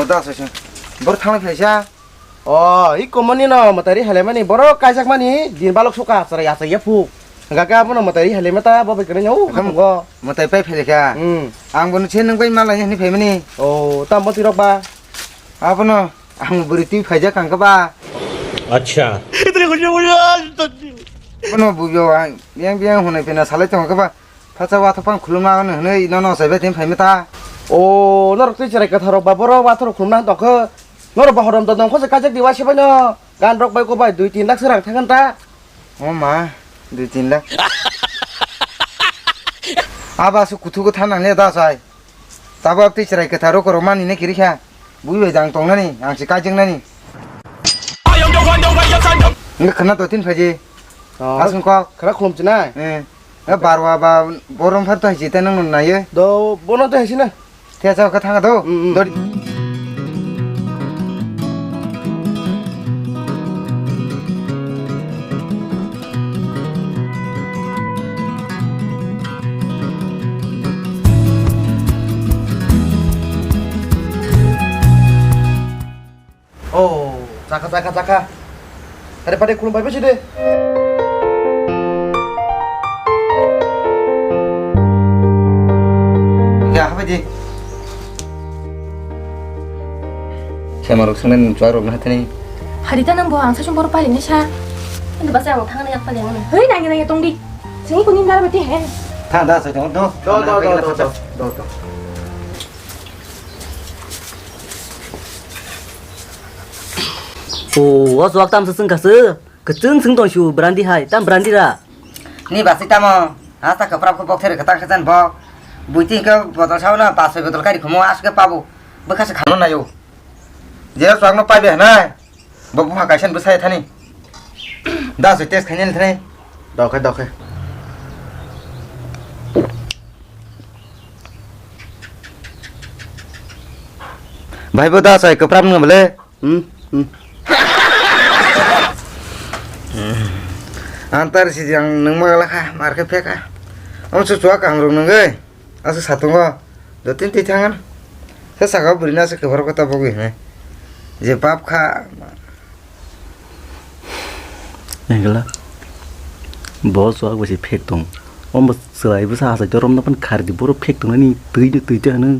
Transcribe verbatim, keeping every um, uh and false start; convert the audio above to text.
Da soi soi. Bor thang phaisa. O, i komoni no matari hale mani boro kaijak mani din balok suka chara ya chaya phu. Gaga bono matari hale mata bo bai kene nyo Ham- hamungo. Matai pai phailekha. Hmm. Ang bono se nang bai malai ni phaimani. O, tam bo tirok ba. Abono ang buri twi phaijak ang kha ba. Acha. Bono bubio ang biang biang hunai phena salai tong kha ba. Phacha watha pang khulumna hwnwi nono chaibai thin phaimata. O, norok twi cherai kwtharok ba boro watharok khulumna tongkha. Norok ba hodom dodom khose kajak di wasibaino. Gan rok bai ko bai dui tin lakh se rang thangkhan ta. O ma, dui tin lakh. Aba su kuthu ko thanang le da sai. Tabok twi cherai kwtharok rok mani ne kirikha. Bui bai jang tongnani, ang se kajak nani. Nge khna to tin phaji. Oh. Asung kok. Khna khulum chinai. Eh. Eh, barwa ba borom phat to hai chita nang nai. Do bono to hai sina. Thia chao kha thanga do. Mm, mm. Dori. Oh, chakha, chakha, chakha. Are pade khulum pai besi de. Ya, habai di. Semarok sanglen chua rok na thani. Harita nang bo ang sasung bor pali ni sa. Ini basa ang thang ni apa yang mana? Hei, nangya, nangya, tong di. Sini kuning lar beti hen. Thang da sa tong do. Do, do, do, do, do. Do, do. O, o chuak tam se chwng kha se. Kwchwng chwng tong su brandi hai, tam brandi ra. Ni basi tamo. Hasta kwprap khe bok there kwtal khe jan bok. Buiti khe botol sao na, pas soi botol kari khomo aswk khe pabo. Bwkha se khamo nayo. Je chuak no paibe hwnai. Bo buma kaisa ni bwsai thani. Da se test khainani thani. Dokhe, dokhe. Bhai bo da sai kwprap nang bole. Hmm, hmm. Antar si jang nang ma la kha, mar khe phe kha. Am su chua kaham rok nang ai. Asu satungo. Do tin ti thangan. Sa saka buri na se kwprap kota bogwi hne. Je bap kha. Engla. Bo chuak bo se phek tong. Omo chwrai bo sa hasai to romna phan khar di boro phek tong nani twi de twi de hanu.